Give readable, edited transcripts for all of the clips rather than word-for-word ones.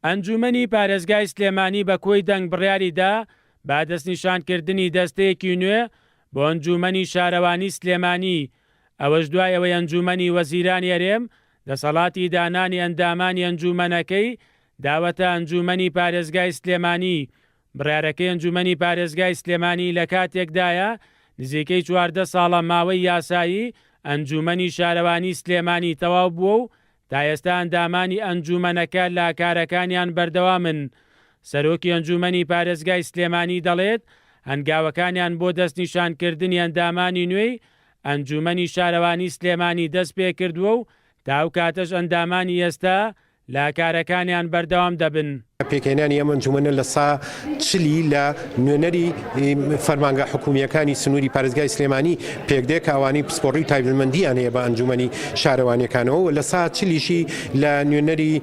ئەنجوومەنی پارێزگای سلێمانی بە کۆی دەنگ بڕیاری دا بە دەستنیشانکردنی دەستەیەکی نوێ بۆ ئەنجوومەنی شارەوانی سلێمانی، ئەوەش دوای ئەوەی ئەنجوومەنی وەزیرانی هەرێم دەسەڵاتی دانانی ئەندامانی ئەنجوومەنەکەی داوەتە ئەنجوومەنی پارێزگای سلێمانی. بڕیارەکەی ئەنجوومەنی پارێزگای سلێمانی لەکاتێکدایە، نزیکەی 14 ساڵە ماوەی یاسایی ئەنجوومەنی شارەوانی سلێمانی تەواو بووە و تا ئێستا ئەندامانی ئەنجوومەنەکە لە کارەکانیان بەردەوامن. سەرۆکی ئەنجوومەنی پارێزگای سلێمانی دەڵێت، هەنگاوەکانیان بۆ دەستنیشانکردنی ئەندامانی نوێی ئەنجوومەنی شارەوانی سلێمانی دەستپێکردووە و تا ئەو کاتەش ئەندامانی ئێستا لە کارەکانیان بەردەوام دەبن. پێکهێنانی ئەم ئەنجومەنە لە سا چلی لە نوێنەری فەرمانگە حکومییەکانی سنووری پارێزگای سلێمانی پێکدێ کە ئەوانەی پسپۆڕی و تایبەتمەندییان هەیە بە ئەنجومەنی شارەوانییەکانەوە و لە سا چلیشی لە نوێنەری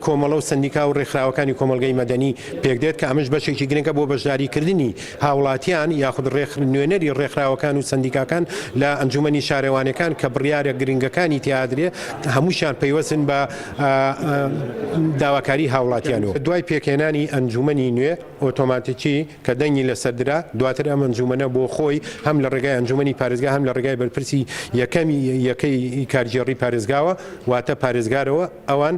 کۆمەڵە و سەندیکا و ڕێکخراوەکانی کۆمەڵگەی مەدەنی پێکدێت کە ئەمەش بەشێکی گرنگە بۆ بەشداریکردنی هاوڵاتیان یاخود نوێنەری ڕێکخراوەکان و سەندیکاکان لە ئەنجومەنی شارەوانیەکان کە بڕیارە گرنگەکانی تیادرێ هەمووشیان پەیوەستن بە داواکاری هاوڵاتیان و دوای پێکهێنانی ئەنجومەنی نوێ ئۆتۆماتیکی کە دەنگی لەسەر درا دواتر ئەم ئەنجومەنە بۆ خۆی هەم لە ڕێگای ئەنجومەنی پارێزگا هەم لە ڕێگای بەرپرسی یەکەمی یەکەی کارگێڕی پارێزگاوە واتە پارێزگارەوە ئەوان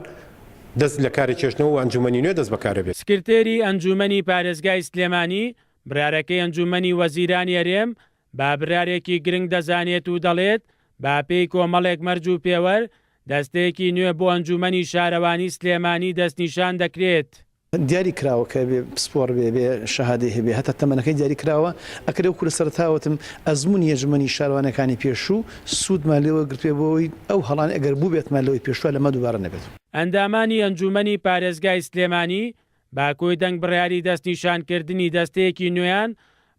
دەست لە کارە کێشنەوە و ئەنجومەنی نوێ دەست بەکارە بێت. سکرتێری ئەنجومەنی پارێزگای سلێمانی بڕیارەکەی ئەنجومەنی وەزیرانی هەرێم بە بڕیارێکی گرنگ دەزانێت و دەڵێت، بە پێی کۆمەڵێک مەرج و پێوەر دەستەیەکی نوێ بۆ ئەنجومەنی شارەوانی سلێمانی دەستنیشان دەکرێت. دیاری کراوە کە بێ پسپۆڕ بێ، بێ شەهادەی هەبێ، هەتا تەمەنەکەی دیاری کراوە، ئەکرێ وەکو لە سەرەتا وتم ئەزموونی ئەنجومەنی شارەوانیەکانی پێشوو سوودمان لێ وەرگرتبێ بۆ ئەوەی ئەو هەڵانەی ئەگەر بووبێتمان لەوەی پێشووە لەمە دووبارە نەبێت. ئەندامانی ئەنجوومەنی پارێزگای سلێمانی بە کۆی دەنگ بڕیاری دەستنیشانکردنی دەستەیەکی نوێیان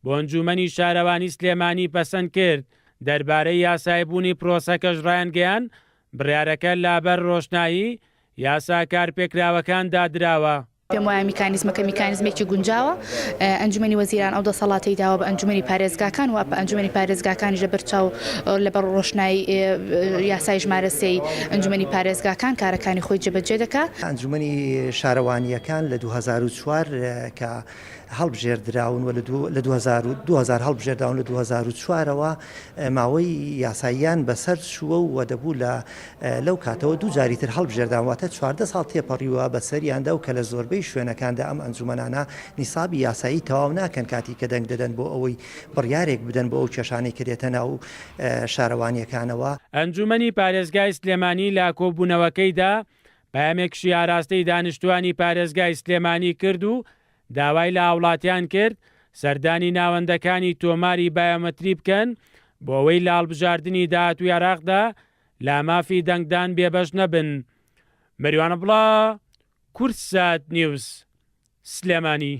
بۆ ئەنجوومەنی شارەوانی سلێمانی پەسەند کرد، دەربارەی یاساییبوونی پرۆسەکەش ڕایانگەیاند، بڕیارەکە لابەر ڕۆشنایی یاسا کارپێکراوەکاندا دراوە. پێم وایە میکانیزمەکە میکانیزمێکی گونجاوە، ئەنجومەنی وەزیران ئەو دەسەڵاتەی داوە بە ئەنجومەنی پارێزگاکان و ئەنجومەنی پارێزگاکانیش لەبەر چاو لەبەر ڕۆشنایی یاسای ژمارە سێی ئەنجومەنی پارێزگاکان کارەکانی خۆی جێبەجێ دەکا. ئەنجومەنی شارەوانییەکان لە 2004 کە هەڵبژێردراون و لە 2000 هەڵبژێردراون لە 2004ەوە ماوەی یاساییان بەسەر چووە و دەبوو لە لەو کاتەوە دوو جاری تر هەڵبژێردان واتە 14 ساڵ تێپەڕیوە بەسەریاندا و کە لە زۆربەی شوێنەکاندا ئەم ئەنجومەنانە نیسابی یاسایی تەواو ناکەن کاتی کە دەنگ دەدەن بۆ ئەوەی بڕیارێک بدەن بۆ ئەو کێشانەی کە دێتە ناو شارەوانییەکانەوە. ئەنجومەنی پارێزگای سلێمانی لە کۆبوونەوەکەیدا پەیامێکشی ئاراستەی دانیشتووانی پارێزگای سلێمانی کرد و داوای لە هاوڵاتیان کرد سەردانی ناوەندەکانی تۆماری بایۆمەتری بکەن بۆ ئەوەی لە هەڵبژاردنی داهاتووی عێراقدا لە مافی دەنگدان بێبەش نەبن. مەریوان عەبدوڵا، کوردسات نیوز، سلێمانی.